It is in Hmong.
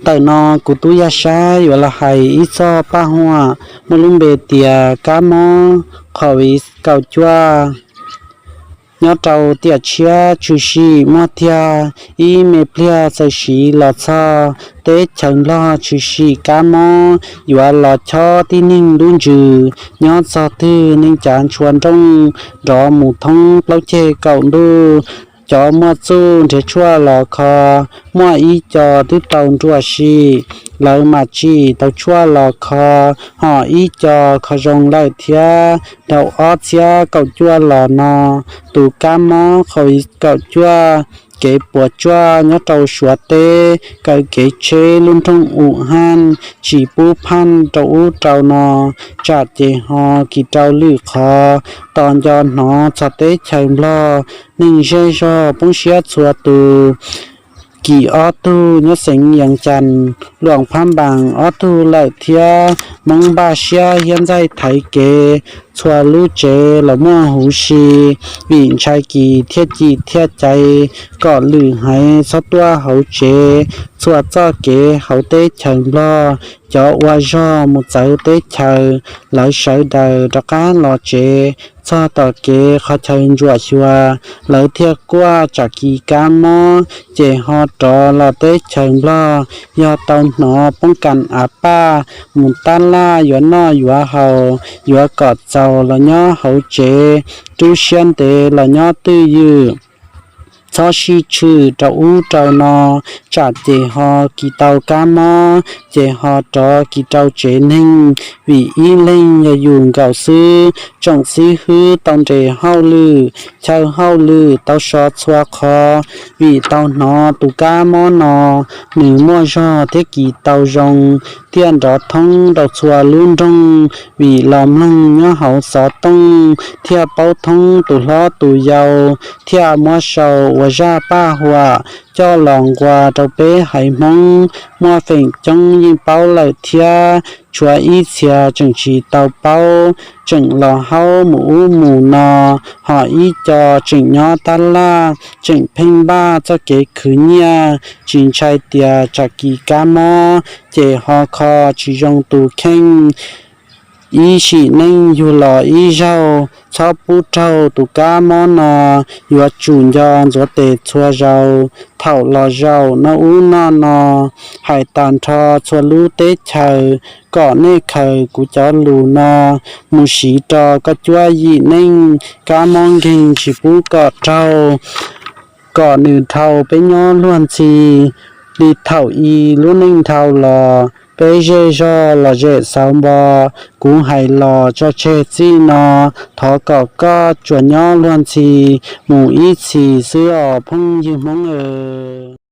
Ntawm no kuv tub Yaj Sab yuav los hais ib txoj paj huam muaj lub npe tias kab mob Covid kaum cuaj. Nyob rau tiam tshiab tshwm sim muaj tiag, ib me pliag txawm siv los txog teb chaws Nplog tshwm sim kab mob yuav los chob tib neeg lub ntsws. Nyob txog twg neeg cav ntshua nrooj nrov mus thoob plaub ceg kaum ntuj. Cov muaj txuj nrhiav tshuaj los kho, muaj ib co twb tau nruam sim, lawv mam tsim tau tshuaj los kho, ho ib co kho zoo lawm thiab. Dhau ob txhiab kaum cuaj los no, tus kab mob Covid kaum cuaj kev puas tsuaj nyob rau Suav teb kaw kev tsheb lub nroog Wuhan tsis pub phaj rau ub rau no, tsam ces ho kis rau lwm qhov. Tos nco hnov txog teb chaws Nplog, neeg zej zog poob siab txhua tus. Kis ob tug nyob xeev Yees Cas, Luam Phab Npaas ob tug lawm thiab. Hmoob npaj siab hiab ntxaij thaiv kev, txhua lub tsev los muaj huv si, vim ntshai kis thiaj cim thiaj caiv kom lwm haiv txhob tuaj hauv tsev. Txhua txoj kev hauv teb chaws Nplog, cov ua zog mus txawv teb chaws, lawv sawv daws rov qab los tsev. Txog tom kev qhov chaw ntsuam xyuas, lawv thiaj kuaj tsam kis kab mob ces ho rov los teb chaws Nplog. Yog tau hnov poob kas av paj, mus tab laj yuav noj yuav haus, yuav kom txaus los nyob hauv tsev, rub siab ntev los nyob twj ywm. Txhob sib tshwm rau ub rau no, tsam ces ho kis tau kab mob ces ho rov kis rau tsev neeg. Vim ib leeg yog yus nkaus xwb, tsoom xib hwb tau nres hauj lwm, chaw hauj lwm tau so txhua qhov. Vim tau hnov tus kab mob no, nws muaj zog thiab kis tau zoo, thiaj nrov thoob rau txhua lub nroog. Vim los mloog nyob hauv xov tooj, thiaj paub thoob tus hlob tus yau, thiaj muab sau ua zaj paj huam coj los nqua rau peb haiv Hmoob. Muaj feem coob yeej paub lawm thiab, tshuav ib txhia tseem tsis tau paub, tseem los haub mus ub mus no, ho ib co tseem nyob tab laj, tseem pheej npaj txoj kev khwv nyiaj, tsis ntshai tias tsam kis kab mob ces ho kho tsis zoo tus kheej. Ib sim neej yug los ib zaug, txhob pub raug tus kab mob no, yuav tsum nco ntxuav tes txhua zaus. Thaum los zaum noj ub noj no, hais tas nrho txhua lub teb chaws, kom nej khaws kuv cov lus no mus siv rau koj cuab yim neej. Kab mob nkeeg tsis pub kom raug, kom nws dhau peb nyob luag ntxhi. Li thaum i lub neej dhau los, peb zej zog lom zem xauv npo. Kuv hais los tso tseg txij no, thov kom koj tsuas nyob luag ntxhi mus ib txhis xwb os phooj ywg Hmoob aw.